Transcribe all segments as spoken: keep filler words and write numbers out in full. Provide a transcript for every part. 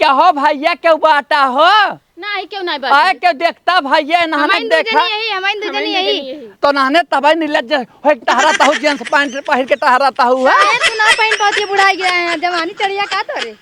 अहो भइया, केउ बाटा हो? नाही, केउ नाही बाटा। आए, केउ देखता भइया, नहने हमाइन दू देखा। जनी यही, हमाइन दू जनी यही। तो नहने तबई निर्लज्ज होइ टहरत हउ, जींस पैंट पहिर के टहरत हउ, हैं? अरे, तू ना पहिन पावत, ये बुढ़ाइ गया है, जवानी चढ़िया का तोरे?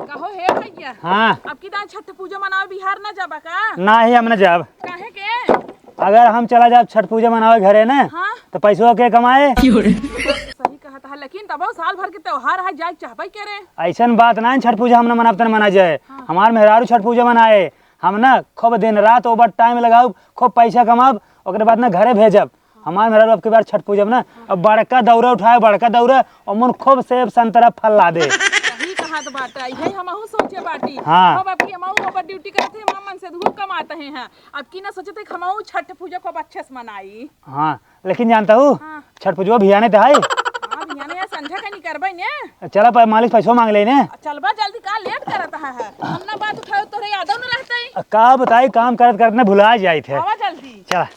कहो हे भइया। हाँ। अब की दान छठ पूजा मनावे बिहार ना जाबा का? नाही, हम ना जाब। काहे के? अगर हम चला जाब छठ पूजा मनावे घरे ना, हाँ। तो पैसवा के कमाए? सही कहत है, लेकिन तबो साल भर के त्योहार है, जाए चाहबे करे। अइसन बात ना है, छठ पूजा हम ना मनाब त ना मना जाए। हाँ। हमार मेहरारू छठ पूजा मनाए, हम ना खूब दिन रात overtime लगाउब, खूब पैसा कमाब, ओकरे बाद ना घरे भेजब। हमार मेहरारू अब की बार छठ पूजब ना, अब बड़का दौरा उठाए, बड़का दौरा, और मन खूब सेब संतरा फल लादे। सही कहत बाटा, यही हमहू सोचे बाटी। हाँ। अब अबकी हमहू ऊपर duty करत है, माँ मन से धूप कमात है, हैं। अबकी ना सोचत है कि हमहू छठ पूजा खूब अच्छे से मनाई। हाँ, लेकिन जानत हउ, हाँ। छठ पूजवा भियाने त है। हाँ, भियाने या संझा का निकरबे ने। चला, पर मालिक पैसो मांग ले ने। चलबा जल्दी, का late करत है, है। हम ना बात उठाओ, तोरे यादव न रहते। का बताई, काम करत करत ना भुला जाइत है। आवा जल्दी। चला।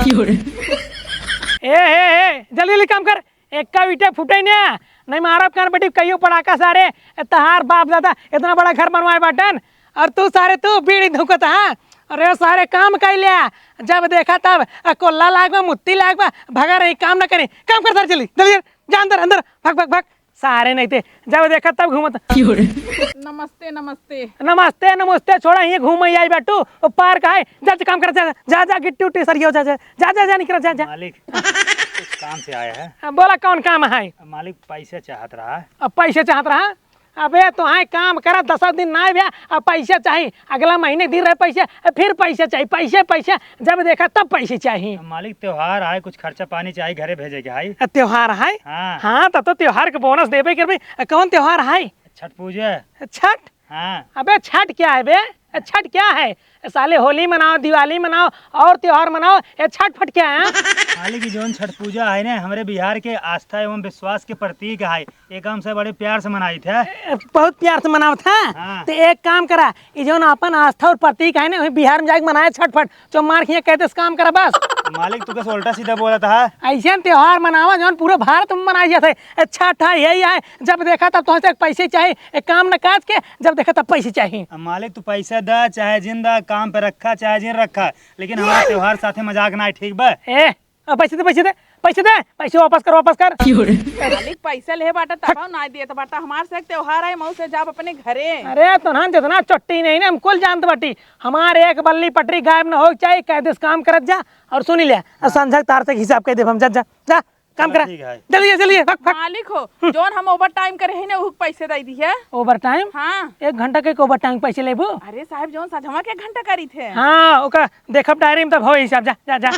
ए, ए, ए, जल्दी, जल्दी काम कर। एक्का ईंटे फूटे ना, नहीं मारब कान बटी कहियो पड़ाका सारे। तहार बाप दादा इतना बड़ा घर बनवाए बाटन, और तू सारे तू बीड़ी धुकत, हाँ? अरे सारे काम कइ ल्या, जब देखा तब, अ, कोल्ला लागबा, मुत्ती लागबा, भगा रही, काम न करी, काम कर सारे, जल्दी, जल्दी, जा अंदर, अंदर, भाग, भाग, भाग। सारे नहीं थे, जब देखा तब घूमत। नमस्ते, नमस्ते। नमस्ते, नमस्ते, छोड़ा, ये घूम आई बाटू, वो park है, जा, जा, काम कर, जा, जा, जा, गिट्टी उट्टी सरियो, जा, जा, जा, जा, जा, निकल, जा, जा। मालिक, कुछ काम से आया है। हाँ, बोला, कौन काम है? मालिक, पैसा चाहत रहा। अब पैसा चाहत रहा? अबे, तो हाँ, काम करा, दस दिन ना भ्या, अब पैसा चाही, अगला महीने दिन रहे पैसा, फिर पैसा चाही, पैसे, पैसा, जब देखा तब पैसे चाही। मालिक, त्योहार आए, कुछ खर्चा पानी चाही, घरे भेजे के है। अ, त्योहार है? हाँ। हाँ, तब तो त्योहार के bonus देबे करबे। अ, कौन त्योहार है? छठ पूजा। छठ? हाँ। अबे, छठ क्या है बे? अ, छठ क्या है? साले, होली मनाओ, दिवाली मनाओ, और त्योहार मनाओ, ये छठ फट क्या है? मालिक, ई जौन छठ पूजा है ना, हमरे बिहार के आस्था एवं विश्वास के प्रतीक है। ये काम से बड़े प्यार से मनाइत है। ए, बहुत प्यार से मनावत है। हाँ। तो एक काम करा, ई जौन अपन आस्था और प्रतीक है ना, वही बिहार में जाके मनाए छठ फट। जो मार खिया कहते काम करा बस। मालिक, तू कैसे उल्टा सीधा बोलत है? अइसन त्योहार मनावा जौन पूरे भारत में मनाए जात है। ए, छठ है, यही है, जब देखा तब तोहसे पैसे चाही, एक काम न काज के, जब देखा तब पैसे चाही। मालिक, तू पैसा दा, चाहे जिन दा, काम पे रखा, चाहे जिन रखा, लेकिन हमारा त्योहार साथे मजाक ना है, ठीक बा? ए, अब पैसे दे, पैसे दे, पैसे दे, पैसे वापस कर, वापस कर। मालिक, पैसा लेहे बाटा, तब ना देत बाटा। हमार से एक त्योहार है, मऊ से जाब अपने घरे। अरे, तोहन जितना चोट्टी नहीं ना, हम कुल जानत बाटी। हमार एक बल्ली पटरी गायब न हो चाही, कायदे से काम करत जा। और सुनी ले, आ संझा के तार से हिसाब कइ देब हम, जा, जा, जा, काम चलो, करा। ठीक है। जल्दी, जल्दी, भाग, भाग। मालिक हो, हम्म। जौन हम overtime करे है ना, उ पैसे दे दी है। Overtime? हाँ। एक घंटा के overtime पैसे लेबू? अरे साहब, जौन सजवा के एक घंटा करी थे। हाँ, ओका देखब diary में तब हो हिसाब, जा, जा, जा,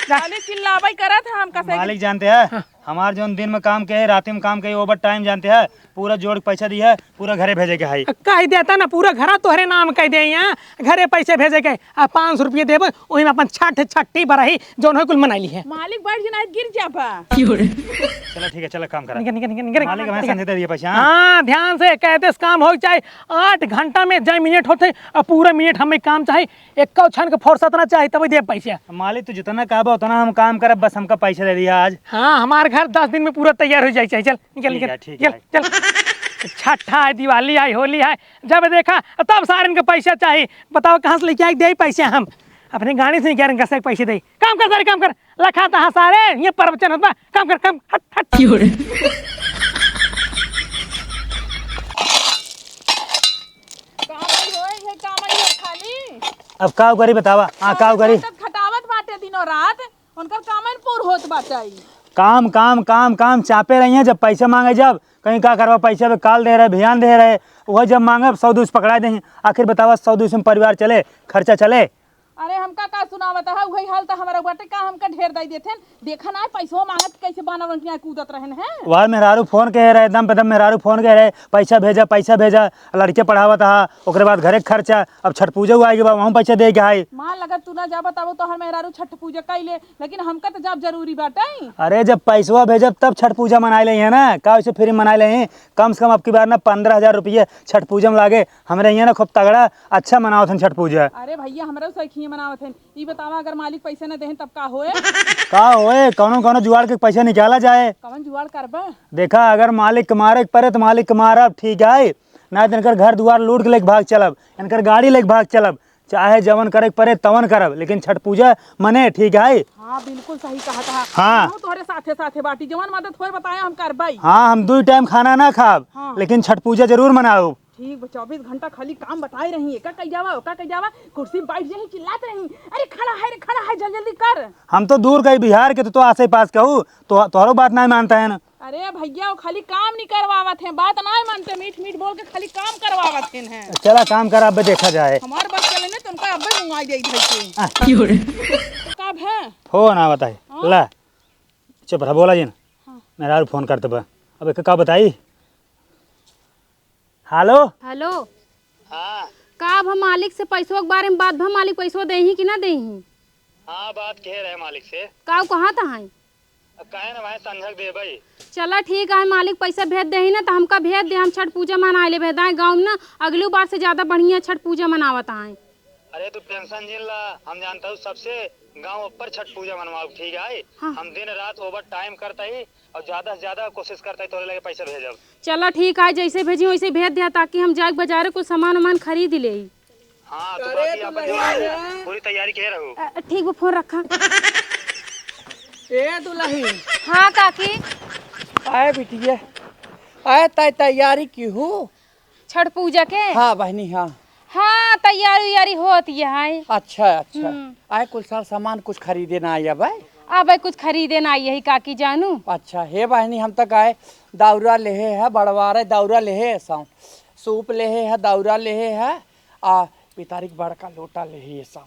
जा। खाली चिल्लाबई करत है हमका से। मालिक जानते हैं, हाँ। हमार जौन दिन में काम के है, रात में काम के है, overtime जानते हैं, पूरा जोड़ के पैसा दी है, पूरा घरे भेजे के है। कह देता ना, पूरा घरा तोहरे नाम कह दे, यहाँ घरे पैसे भेजे के, आ पाँच सौ रुपये देबो, वही में अपन छठ छठी बरही जौन हो कुल मनाई ली है। मालिक बैठ जना, गिर जाबा। चलो ठीक है, चलो काम करा। निकल, निकल, निकल, निकल। मालिक हमें संझा दे दिए पैसा, हाँ? हाँ, ध्यान से कहते से काम हो चाहे आठ घंटा में जय मिनट होते, और पूरा मिनट हमें काम चाहे एक्को क्षण के फुर्सत ना चाही, तबे देब पैसा। मालिक, तू जितना कहबा उतना हम काम करब, बस हमका पैसा दे दिया आज। हाँ, हमार घर दस दिन में पूरा तैयार हो जाए, चल, निकल, ठीक निकल, है, ठीक निकल, है। चल। छठ है, दिवाली आई, होली है, जब देखा तब सारन के पैसा चाही। बताओ, कहाँ से लेके आई दे पैसा हम? अपने गाड़ी से ग्यारह का से पैसे दे। काम कर सारे, काम कर। लखा तहा सारे, ये प्रवचन होता। काम कर, काम, हट, हट। कामई होए, ये कामई हो खाली। अब का करी बतावा? हाँ, का करी? तब खटावत बाटे दिनों रात, उनकर कामन पूर होत बाटे। काम, काम, काम, काम चापे रही हैं, जब पैसे मांगे जब, कहीं का करवा, पैसे पे काल दे रहे, भियान दे रहे, वह जब मांगे, सौ दो सौ पकड़ा दे। आखिर बतावा, सौ दो सौ में परिवार चले, खर्चा चले? अरे हमका का सुनावत है, वही हाल तो हमारा बाटे, का हमका ढेर दे देथे। देखा ना, पैसवा मांगत कैसे बानर उनके यहाँ कूदत रहन हैं। वह मेहरारू फोन के रहे, दम पे दम मेहरारू फोन के रहे, "पैसा भेजा, पैसा भेजा, लड़के पढ़ावत हा, ओकरे बाद घरे के खर्चा, अब छठ पूजा हुआ आएगी बा, वहाँ पैसा दे के आई।" माल अगर तू ना जाबा तब तो हर मेहरारू छठ पूजा कई ले, लेकिन हमका तो जाब जरूरी बाटे। अरे जब पैसवा भेजब तब छठ पूजा मनाए ले है ना, का वैसे फ्री मनाए ले हैं? कम से कम अब की बार ना पन्द्रह हजार रुपये छठ पूजा में लागे, हमरे यहाँ ना खूब तगड़ा अच्छा मनावत हन छठ पूजा। अरे भैया, हमरे सखी मनावत हैं। ई बतावा, अगर मालिक पैसे न देहें तब का होए? का होए, कौनो कौनो जुगाड़ के पैसा निकाला जाए। कौन जुगाड़ करबा? देखा, अगर मालिक के मारे के परे तो मालिक के मारब, ठीक है, ना तो इनकर घर दुआर लूट के लेके भाग चलब, इनकर गाड़ी लेके भाग चलब, चाहे जवन करे के परे तवन करब, लेकिन छठ पूजा मने, ठीक है। हाँ, बिल्कुल सही कहा था। हाँ। हमहू तोहरे साथे साथे बाटी, जवन मदद होए बताए हम करबई। हाँ, हम दुई टाइम खाना ना खाब, हाँ। लेकिन छठ पूजा जरूर मनाओ। ठीक बा, चउबीस घंटा खाली काम बताए रही, एका कइ जावा, ओका कइ जावा, कुर्सी बैठ जाही, चिल्लात रही, "अरे खड़ा है रे, खड़ा है, जल्दी जल्दी कर।" हम तो दूर कही बिहार के, तो, तो आसे पास कहू, तो तोहरो बात नहीं मानता है ना। अरे भैया, वो खाली काम नहीं करवावत हैं, बात नहीं मानते, मीठ मीठ बोल के खाली काम करवावत हैं। चला काम करा, अब देखा जाए। हमार बात चले ना, तो उनका अब मुंगाई दे इधर से। आ। का भा? फोन आवत है। हाँ? ला, चुप रह, बोला जिन। हाँ। मेहरारू फोन करत बा, अब एक का बताई। हेलो। हेलो। हाँ। का अब हम मालिक से पैसवा के बारे में बात भा, मालिक पैसवा देही कि ना देही? हाँ, बात कहे रहे मालिक से। का उ कहाँ त हैं? अब काहे ना भाई, संझक देबई। चला ठीक है, मालिक पैसा भेज देही ना, त हमका भेज दे, हम छठ पूजा मनाए लेबे दाएं गाँव में ना, अगली बार से ज्यादा बढ़िया छठ पूजा मनावत हैं। अरे तू टेंशन जिन ला, हम जानता हूँ सबसे गाँव ऊपर छठ पूजा मनवाओ, ठीक है? हाँ। हम दिन रात ओवर टाइम करता ही और ज्यादा से ज्यादा कोशिश करता ही तोरे लगे पैसा भेजब। चला ठीक है, जैसे भेजी वैसे भेज दिया, ताकि हम जाके बाजारे कुछ सामान वामान खरीद ले। हाँ, तो अरे बाकी अपन दुल्हनिया। जवाब, पूरी तैयारी के रहू। अ, ठीक बा, फोन रखा। ए दुल्हन। हाँ काकी। आए बिटिया, आए तै तैयारी की हूँ? छठ पूजा के? हाँ बहिनी, हाँ। हाँ, तैयारी उयारी होत ये है। अच्छा, अच्छा। हम्म। आए कुल सार सामान कुछ खरीदे ना आई अब? अब कुछ खरीदे ना आई यही काकी जानू। अच्छा, हे बहिनी, हम तक आए दौरा लेहे है, बड़वारे दौरा लेहे है, सौ सूप लेहे है, दौरा लेहे है, आ पितारी के बड़का लोटा लेहे है, सौ।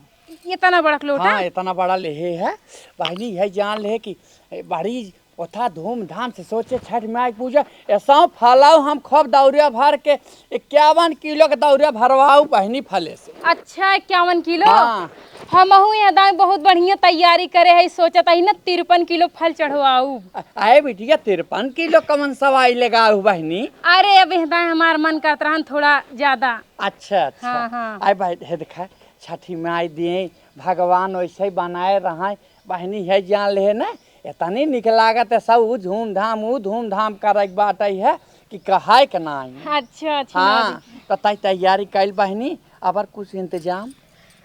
इतना बड़क लोटा? हाँ, इतना बड़ा लेहे है। बहिनी, यह जान लेहे कि बड़ी ओथा धूमधाम से सोचे छठ माई के पूजा, ऐसा फलाऊ हम खूब दौरिया भर के इक्यावन किलो के दौरिया भरवाऊ बहिनी फले से। अच्छा, इक्यावन किलो? हाँ। हमहू यहाँ दाई बहुत बढ़िया तैयारी करे है, सोचत ही ना तिरपन किलो फल चढ़वाऊ। अ-, अरे बिटिया, तिरपन किलो कवन सवाई लेगा आऊ बहिनी? अरे अब यहाँ दाई हमार मन करत रहन थोड़ा ज्यादा। अच्छा, अच्छा। हाँ, हाँ। आए भाई, हे देखा, छठी माई दिए, भगवान वैसे ही बनाए रहे, बहिनी है जान लेहे ना, इतनी निक लागत है, सब ऊ धूमधाम, ऊ धूमधाम करे के बाटे है कि कहाए के नाई। अच्छा, अच्छा, हाँ, ना। तो तै तैयारी कैल बहिनी, अबर कुछ इंतजाम?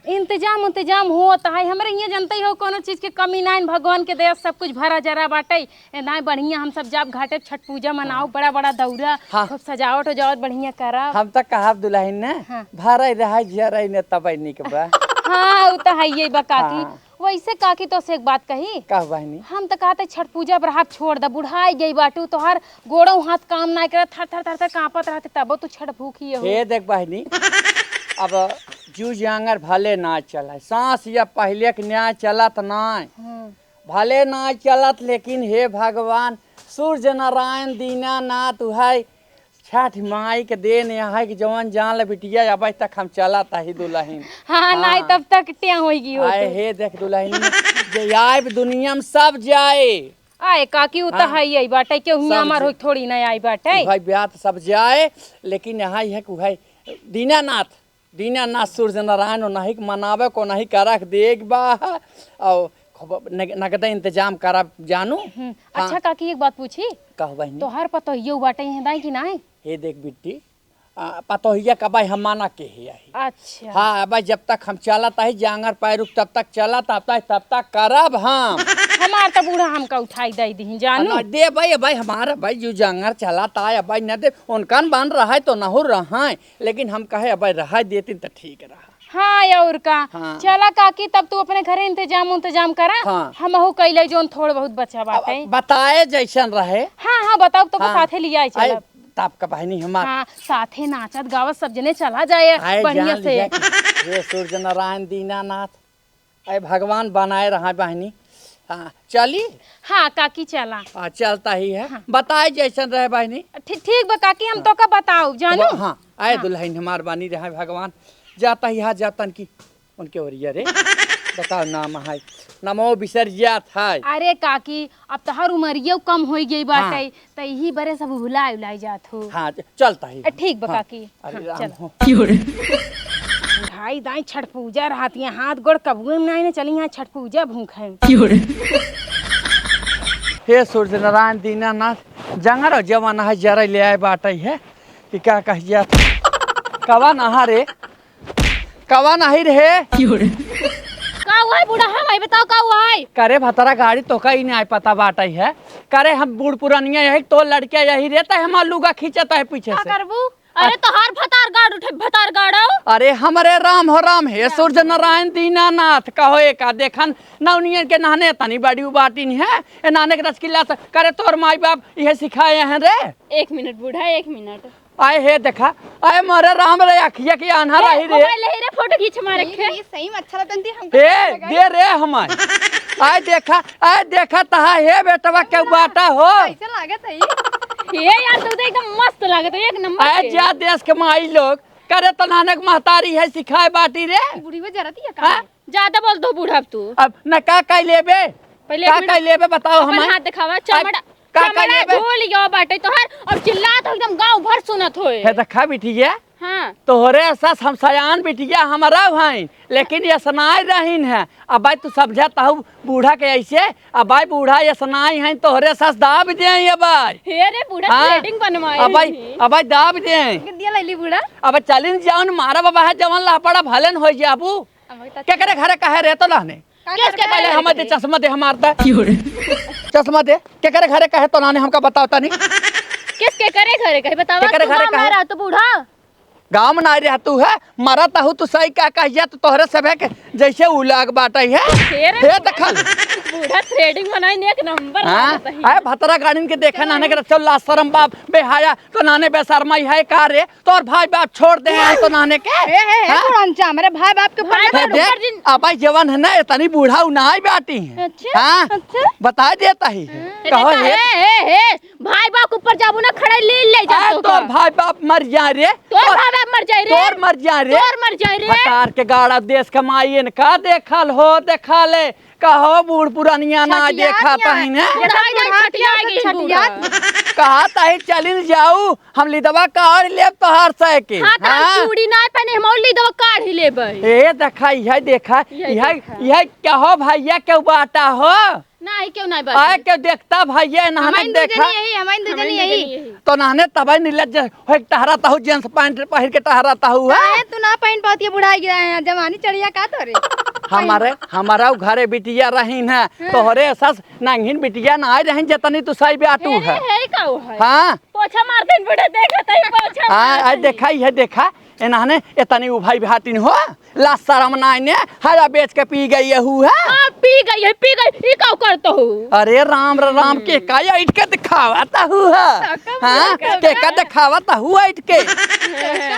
इंतजाम उंतजाम होत है, हमरे यहाँ जनते हो, कोनो चीज के कमी नाई, भगवान के दया से सब कुछ भरा जरा बाटे। ए नाई बढ़िया, हम सब जाब घाटे छठ पूजा मनाओ, हाँ। बड़ा बड़ा दौरा, हाँ। खूब सजावट उजावट बढ़िया करब। हम तो कहब दुल्हन ने, हाँ। भरे रहे जरे ने तबे निक बा। हाँ, उ तो है ये बा काकी। हाँ। वैसे काकी, तो से एक बात कही? का बहिनी? हम तो कहते छठ पूजा पर हाथ छोड़ द, बुढ़ाई गई बाटू, तोहार गोड़ों हाथ काम ना करत, थर थर थर थर कांपत रहते, तबो तू छठ भूखी हो। हे देख बहिनी, अब जू जांगर भले ना चले, सांस या पहले के न्याय चलत ना, हम्म। भले ना चलत, लेकिन हे भगवान, सूर्य नारायण दीनानाथ, उहै छठ माई के देन यहाँ है कि जवन जान ले बिटिया, अबे तक हम चलत ही दुल्हन। हाँ, हाँ। नाई तब तक टें होई गई हो आए तू। हे देख दुल्हन, जे आए दुनिया में सब जाए। आए काकी, उ त हाँ। है ही बाटे, केहू सब हमार जे-, होई थोड़ी ना आई बाटे। भाई ब्याह तो सब जाए, लेकिन यहाँ है कि है दीनानाथ, दीनानाथ सूर्य नारायण ओनही के मनावे को ओनही के अरख देख बा, और खूब नग-, नगदे इंतजाम करब जानू। हम्म, हाँ। अच्छा काकी, एक बात पूछी? कहो बहिनी। तोहार पतोहियो बाटे हैं दाई कि नाई? हे देख बिट्टी, आ, पतोहिया का भाई हम मना के ही आई। अच्छा। हाँ, भाई जब तक हम चलत आई, जांगर पैरुक तब तक चलत, तब तक, तब तक करब हम। हमार तो बूढ़ा हमका उठाई दे दी जानू। ना दे भाई, भाई हमारा भाई जो जांगर चलत आए, भाई न दे, उनकन बन रहा है तो नहुर रहा है। लेकिन हम कहे, "अबे रहा देतिन त ठीक रहा।" हाँ, और का। हाँ। चला काकी, तब तू अपने घरे इंतजाम उंतजाम करा। हाँ। हमहू कैले जोन थोड़ बहुत बचा अब बाटे। बताए जैसन रहे। हाँ, हाँ, बताओ तो हाँ। साथे लिया आई आए, चलब। तब का बहिनी हमार। हाँ, साथे नाचत गावत सब जने चला जाए आए बढ़िया जान से। लिया कि हे सूर्य नारायण दीनानाथ, अरे भगवान बनाए रहा बहिनी। हाँ, चली? हाँ, काकी, चला। हाँ, चलता ही है। हाँ। बताए जैसन रहे बहिनी। ठी-, ठीक बा, काकी, हम हाँ। तोका बताउब, जानू? हाँ, आए हाँ। दुल्हन हमार बनी रहे भगवान। जाता ही, हाँ, जातन की उनके ओरिया रे। बताओ, नाम है, नमो बिसर जात है। अरे काकी, अब तोहर उमरियो कम होई गई बाटे, हाँ। त यही बरे सब भुलाए उलाए जात हो। हाँ, चलता ही। अ, ठीक बा, हाँ। काकी। अरे हाँ, राम चल। हो। हाय दाई, छठ पूजा रहत है, हाथ गोड़ कबहुए में नाहीं न चली, यहाँ छठ पूजा भूख है। क्यों रे? हे सूर्य नारायण दीनानाथ, जंगर और जवान है, जरे ले आए बाटइ है कि का कह जात। कवन अहा रे? कवन अही रे? क्यों रे? का हुआ है बूढ़ा? हम आई बताओ का हुआ है? करे भतरा गाड़ी तोका ही नाहीं पता बाटइ है। करे हम बूढ़ पुरानिया यही तो लड़किया यही रहता है, हमार लुगा खींचता है पीछे का से। करबू? अरे तोहार भतार गाड़ उठे, भतार गाड़ो। अरे हमरे राम हो राम, हे सूर्य नारायण दीनानाथ, कहो एका देखन नौनियन के नहने तनी बड़ी बाटिन है, ए नाने के रसगुल्ला से करे तोर माई बाप इहे सिखाए हैं रे। एक मिनट बूढ़ा, एक मिनट। आए हे देखा, आए मोरे राम रे, अखिया के आन्हा ए, रही रे। मोबाइल ले रे, फोटो खींच मारे नहीं, के। नहीं, सही में अच्छा लगता है, हम ए, दे रे हमार। आए देखा, आए देखा तहा, हे बेटवा के बाटा हो। कैसे लागत है? हे यार, तू तो एकदम मस्त लागत है, एक नंबर आए के। जा देश के माई लोग, करे तो नानक महतारी है, सिखाए बाटी रे। बुढ़ी में जरती है का? हाँ? ज्यादा बोल दो बूढ़ा अब तू। अब न का का लेबे? पहले का एक मिनट। का लेबे बताओ अपन हमें। हाथ दिखावा, अब चमड़ा, का का चमड़ा लेबे? धो लियो बाटे तोहार, और चिल्ला तो एकदम गांव भर सुनत होए। हे देखा बिटिया, हाँ। तोहरे सास हम सयान बिटिया हमारा भाई, लेकिन ये सनाई रहीन है। अब भाई तू समझत हऊ बूढ़ा के ऐसे, अब भाई बूढ़ा ये सनाई है, तोहरे सास दाब दे ये भाई। हे रे बूढ़ा, हाँ। Threading बनवाए अब भाई, हैं। अब भाई दाब दे। दिया लैली बूढ़ा। अब चलिन जाउन मारा बाबा है जवन लहपड़ा भलन हो जाबू। अब भाई तो केकरे घरे कहे रे तो लहने? का केस के करे? पहले हमार दे, चश्मा दे हमार दा। क्यों रे? चश्मा दे। केकरे घरे कहे तो नाने हमका बताओ तनी। किस केकरे घरे कहे बतावा? केकरे तू घरे गाँव में कहे? रह तू बूढ़ा। गाँव में ना रह तू है, मरत हू तू सही का कहिया तो तोहरे सभे के जैसे उलाग बाटइ है। हे रे हे बूढ़ा, देखल। बूढ़ा threading बनाई ने एक नंबर हाँ? लागत है। आए भतरा गाड़िन के देखा नाने के रचल लाज शरम बाप बेहाया तो नाने बेशरमाई है का रे? तोर भाई बाप छोड़ दे हैं तो नाने के? ए, ए, ए, हाँ? बुढ़नचा, मेरे भाई बाप के ऊपर भाई मत बाप पड़ो। देख, ऊपर जिन- अब भाई जवन है ना, इतनी बूढ़ा उ ना आई बाटी है। अच्छा, हाँ? अच्छा। बता देता ही। हम्म। कहो ए, हे। ए, ए, ए, भाई बाप के ऊपर जाबू ना, खड़े ले, ले जा ए, तो तोर का। भाई बाप मर जाए रे। तोर तोर, भाई बाप मर जाए रे। तोर मर जाए रे। तोर मर जाए रे। भतार के गाड़ा देश के माई इनका देखल हो, देखा ले। कहो बूढ़ पुरानिया ना छठियात देखा या। तही ने। देखा एकदम छठियात, छठिया गई छठियात। बूढ़ा। कहा तही चलिन जाऊ, हम लिदवा काढ़ लेब तोहार सै के। हाँ, तो हम हाँ? चूड़ी ना पहने, हम और लिदवा काढ़ ही लेबै। ए देखा, यह देखा, यह यह, देखा। यह क्या हो भैया, क्यों बाटा हो? ना, ही क्यों ना बाटा? आए क्यों देखता भैया, नहने हमाइन दो देखा। जनी यही, हमाइन दो जनी यही। तो नहने तबै निर्लज्ज हो, टहरा तहु, jeans pant पहिर के टहरा तहु, हाँ? काहे तू ना पहन पाती है, बुढ़ाई गया है, जवानी चढ़िया का तोरे? हमारे, हमारा उ घरे बिटिया रहीन है, हाँ। तोहरे सस नंगिन बिटिया ना आई रहीन, जतनी तू सही बाटू हे है। रे, हे का हो है? हाँ। पोछा मार दिन बुढ़े, देखा तही पोछा हाँ, मार आज दिन। देखा, ये देखा, एनाने एतनी उभाई भाटिन हो, लाज शरम नाई ने, हरा बेच के पी गई हु है। हाँ, पी गई है, पी गई, ई का करत हु? अरे राम रे राम, के का ऐठ के दिखावत हु है? का, का हाँ, बोलत हु? के का दिखावत हु ऐठ के?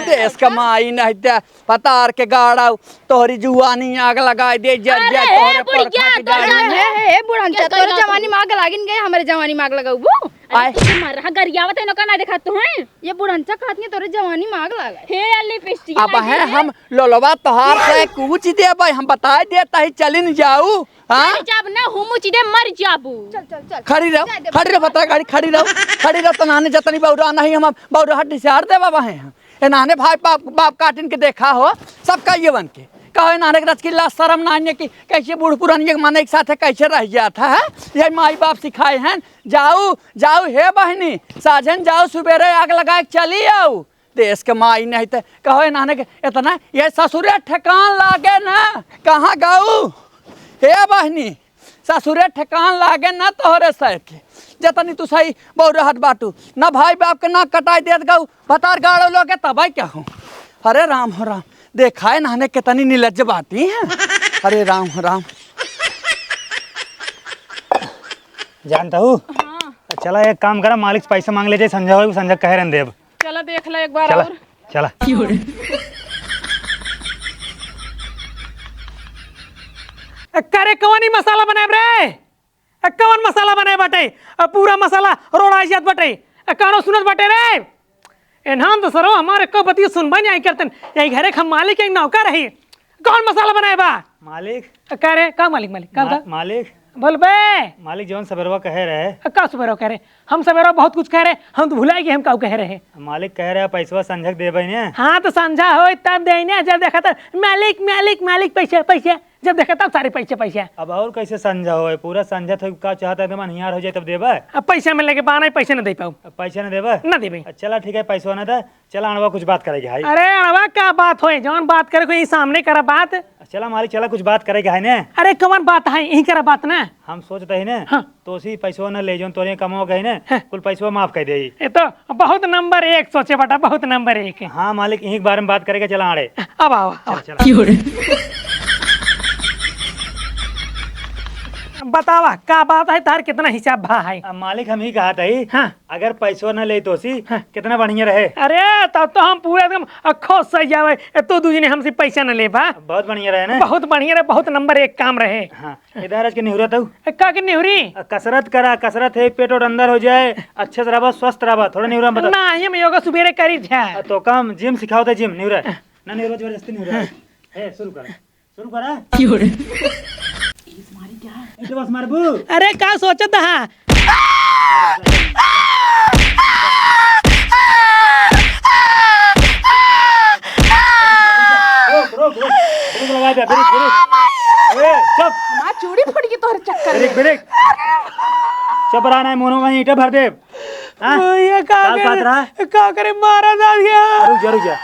देश का माई नहीं दे, पतार के गाड़ा, तोहरी जुआनी आग लगाई दे, जर अरे जा, हे तोहरे बुढ़िया, परखा के तोर जाई जान में। हे, हे, हे, बुढ़नचा, ये तोरे कहिया जवानी में आग लागिन गए, हमरे जवानी में आग लगाऊ। अरे आय। तू मर रहा, गरियावत है, नका ना देखा तू है। ये बुढ़नचा कहत नहीं, तोरे जवानी में आग लागे। हे अली पिस्टिया अब लागे है रे। हम लोलवा तोहार से कूच देबै, हम बताए देता ही, चलिन जाऊ। हाँ? मर जाब ना, हम उचिदे मर जाबू। चल, चल, चल। खड़ी रहो, जा दे खड़ी रहो, बता गाड़ी, खड़ी रहो, खड़ी रहो, तो नाने जतनी बौरा नहीं, हम बौरा हट से हार देबा वहे हैं। ए नाने भाई बाप, बाप काटिन के देखा हो, सब कहिए बन के। कहो ए नाने के रचकी लाज शरम नाने की, कैसे बूढ़ पुरानिया के माने एक साथ है, कैसे रह जात है? ये माई बाप सिखाए हैं, जाऊ, जाऊ हे बहिनी, साझन जाऊ, सुबेरे आग लगाए के चली आऊ। देश के माई नहीं ते कहो ए नाने के इतना, ये ससुरे ठेकान लागे ना, कहाँ गऊ? हे बहिनी, ससुरे ठेकान लागे ना तोहरे सर के। जतनी तू सही बौरहट बाटू, ना भाई बाप के ना कटाई देत गऊ, भतार गाड़ो लोगे तबाई क्या हो? अरे राम हो राम, देखा है नाने कितनी निर्लज्ज बाटी हैं। अरे राम हो राम। जानता हूँ? हाँ। चला एक काम करा, मालिक से पैसा मांग ले जाए, संझा हो, संझा कहे रहन देब। चला देख ला एक बार चला, और। चला। ए, करे कौन ही मसाला बनाए रे? ए, कौन मसाला बनाए बाटे? ए, पूरा मसाला रोड़ा जात बाटे। ए, कानो सुनत बाटे रे? एन्हान तो सरो हमारे को बतिया सुनबा नहीं आई करतन। यही घरे हम मालिक एक नौकर रही। कौन मसाला बनाए बा? मालिक। ए, का रे? का मालिक, मालिक? का मा-, बता? मालिक। बोलबे। मालिक जौन सबेरवा कहे रहे। का सबेरवा कहे रहे? हम सबेरवा बहुत कुछ कहे रहे, हम तो भुलाइ गए हम का कहे रहे। मालिक कहे रहे पैसवा संझक देबे ने। हाँ तो संझा होई तब देई ने, जब देखा तब मालिक, मालिक, मालिक, पैसे, पैसे, जब देखा तब सारे पैसे, पैसे। अब और कैसे संझा होई? पूरा संझा तो का चाहता है, एकदम अनिहार हो जाए तब देबे। अब पैसा में लेके बाना, पैसे न दे पाऊ। अब पैसे न देबे? न देबे। चला ठीक है, पैसवा न दे, चला अड़वा कुछ बात करेके है। अरे अड़वा का बात होई, जौन बात करे को यही सामने करा बात। चला मालिक, चला कुछ बात करेके है ने। अरे कौन बात है, यही करा बात ना। हम सोचत ही ने, हाँ। तो उसी पैसवा न ले जौन तोरे कमवा कही ने, हाँ। कुल पैसवा माफ कर दे। ये तो बहुत नंबर एक सोचे बाटा, बहुत नंबर एक। हाँ मालिक, यही के बारे में बात करेके, चला आड़े। अब आवा, आवा। चला। बतावा का बात है, तार कितना हिसाब भा है? अब मालिक हम ही कहा था ही। हाँ। अगर पैसवा न लेत होसी, हाँ। कितना बढ़िया रहे। अरे, तब तो हम पूरा एकदम खुश हो जावे। ए, तू दू जने हमसे पैसा न लेबा। बहुत बढ़िया रहे ना? बहुत बढ़िया रहे, बहुत नंबर एक काम रहे। हाँ, इधर आज के निहुरा तू। ए, का के निहुरी? आ, कसरत करा, कसरत है, पेट और अंदर हो जाए, अच्छे से रहबा, स्वस्थ रहबा। थोड़ा निहुरा में बता। ना, हम योगा सुबेरे करी था। आ, तो काम जिम सिखाओ था, जिम निहुरा। ना निहुरा, जबरदस्ती निहुरा। ए, शुरू कर। शुरू करा। क्यों रे? ईंट बस मारबू। अरे का सोचत हा? रोक, रोक, रोक। ब्रेक लगा दे, ब्रेक, ब्रेक। ए, चुप। हमार चूड़ी फूट गई तोहरे चक्कर में। Break, break. चुप रहा, नहीं मोनो में ईंटे भर दे। हाँ? भैया, का का करे? बात रहा? का करे, मारा जा गया। रुक जा, रुक जा।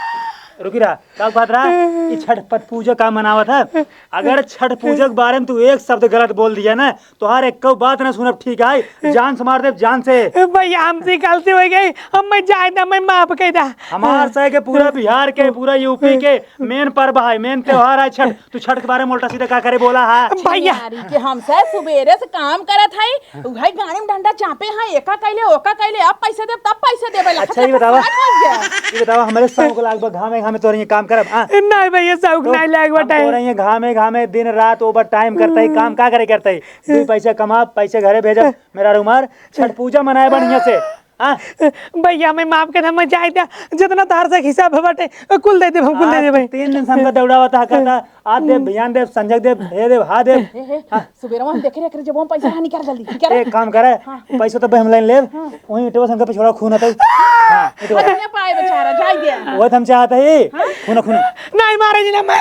रुकी रहा। का बात रहा? ई छठ पट पूजा का मनावत है? अगर छठ पूजा के बारे में तू एक शब्द गलत बोल दिया ना, तोहार एक बात ना सुनब, ठीक है? जान से मार देब, जान से। भैया, हमसे गलती हो गई, हम मैं जाए दा, मैं माफ कर दा। हमार सह के पूरा बिहार के, पूरा यूपी के मेन पर्व है, मेन त्योहार है छठ। तू छठ के बारे में उल्टा सीधा का करे बोला है? भैया। छिनारी के हमसे सुबेरे से काम करत है, उहै गाड़ी में डंडा चापे हैं, एका कैले, ओका कैले, अब पैसे देब, तब पैसे देबे, अच्छा, ये बतावा, ये बतावा, हमरे सौ को लाख बा, घामे, घामे तोरे ये काम करब, हाँ? नहीं भैया, सौ को तो नहीं लाग हम बाटे। तोरे ये घामे, घामे दिन रात ओवर टाइम करते ही, काम का करे करते ही? दो पैसे कमा, पैसे घरे भेजब, मेरा रुमार, छठ पूजा मनाए बढ़िया से, हाँ? भैया, मैं माफ कर, मैं जाए दिया, जितना तार से हिसाब है बाटे, कुल दे दे, हम कुल दे आज दे भाई। तीन दिन से हमका दौड़ावत है, कहता, आज देब, बिहान देब, संझक देब, हे देब, हा देब। ए, ए, हाँ। सुबेरवा हम देखे रहे, एकरे जेबवा में पैसा रहा, निकाल जल्दी, निकाल। एक काम करे, हाँ। पैसा तो हम लाइन लेब, हाँ। वहीं इटवा से हमका पिछवाड़ा खून आता है। हाँ, इटवा। अरे, ना पाए बेचारा, जाई दे। वो तो हम चाहते ही। हाँ? खून, खून। नहीं मारे जी ना मैं।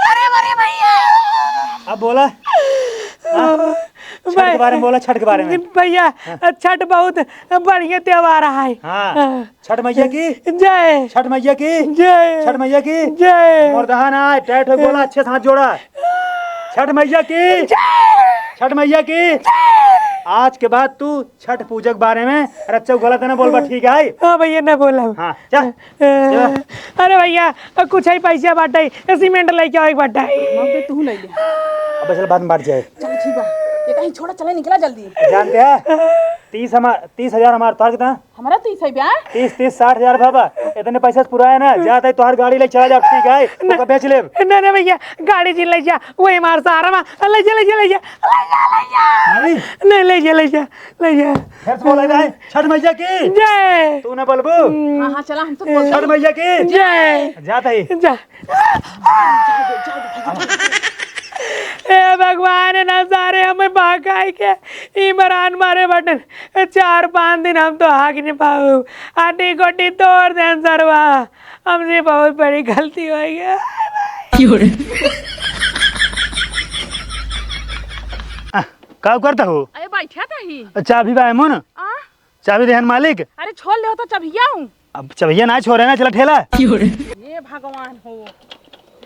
अरे, अरे भैया। अब बोला। हाँ? छठ के बारे में बोला, छठ के बारे में। भैया, हाँ। छठ बहुत बढ़िया त्योहार है। हाँ। हाँ। छठ मैया की जय। छठ मैया की जय। छठ मैया की जय। मुर्दहा ना आए, टाइट हो बोला, अच्छे से हाथ जोड़ा। छठ मैया की जय। छठ मैया की जय। आज के बाद तू छठ पूजा के बारे में रच्चौ गलत ना बोलबा, ठीक है? हाँ भैया, ना बोला। हाँ, चल। अ, अरे भैया, कुछ ही पैसा बाटे, सीमेंट लेके आओ एक बाटे। मांग के तू ले ले। अब चल, बाद में बांट जाए। चल ठीक बा, ये कहीं छोड़ा, चले निकला जल्दी। जानते हैं, तीस हमार, तीस हजार हमार, तोहार कितना? हमारा तीस है बा। तीस, तीस, साठ हजार बाबा, इतने पैसा से पुराया ना, जाता है तोहार गाड़ी ले चला जाओ, ठीक है? ना। ओका बेच लेब। ना, ना भैया, गाड़ी जी ले जा, वही हमार सहारा मा, ले जा, ले जा, ले जा, ले जा, ले जा। अरे। नहीं, ले जा, ले जा, ले जा। फिर से बोला जाए, छठ मैया की जय। तू ना बोलबू? हाँ, हाँ, चला, हम सब बोलते छठ हैं। मैया की जय। जाता ही। जा। ए भगवान, ना सारे हमें बहकाई के इमरान मारे बटन। चार पाँच दिन हम तो हाक नहीं पाऊ। हड्डी गोटी तोड़ देन सरवा। हमसे बहुत बड़ी गलती हो गई। क्यों रे? आ, का करता हो? अरे बैठा तो ही। चाबी बा एमन? आ? चाबी देहन मालिक। अरे छोड़ ले हो तो चबिया हूँ। अब चबिया ना छोड़े ना, चला ठेला। क्यों रे? हे भगवान हो।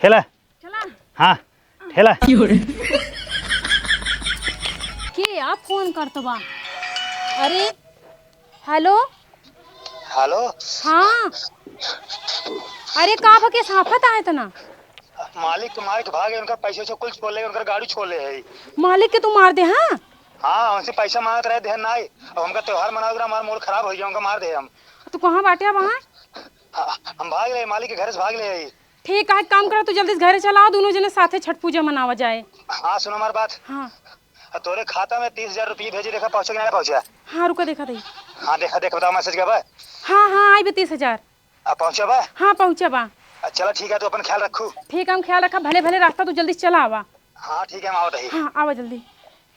ठेला। चला। हाँ, ठेला। क्यों रे? के आप फोन करत बा? अरे, हेलो। हेलो। हाँ। अरे का भके साफत आए तना? मालिक के मार के भागे, उनका पैसे वैसे कुल छोड़ ले, उनकर गाड़ी छोड़ ले है। मालिक के तू मार दे, हाँ? हाँ, उनसे पैसा मांगत रहे, देहन नाई। अब हमका त्योहार मनावे के रहा, हमार मूड खराब हो गया, उनका मार दे हम। तू कहाँ बाटे अब वहाँ? हाँ, हम भाग ले, मालिक के घर से भाग ले आई। ठीक है, एक काम करा, तू जल्दी से घरे चला, दोनों जने साथे छठ पूजा मनावा जाए। हाँ, सुनो हमार बात। हाँ। आ, तोरे खाता में तीस हजार रुपये भेजे, देखा पहुँचे कि नहीं पहुँचा? हाँ, रुका, देखा दे। हाँ, देखा, देखा, बताओ मैसेज का बा? हाँ, हाँ, आई बे तीस हजार। अब पहुँचा बा? हाँ, पहुँचा बा। अ, चला ठीक है, तू अपन ख्याल रखू। ठीक है, हम ख्याल रखा, भले भले रास्ता तू जल्दी चला आवा। हाँ, ठीक है, हम आवत ही। हाँ, आवा जल्दी।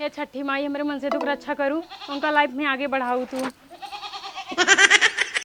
हे छठी माई, हमरे मनसेधू के रक्षा करू, उनका लाइफ में आगे बढ़ाऊ तू।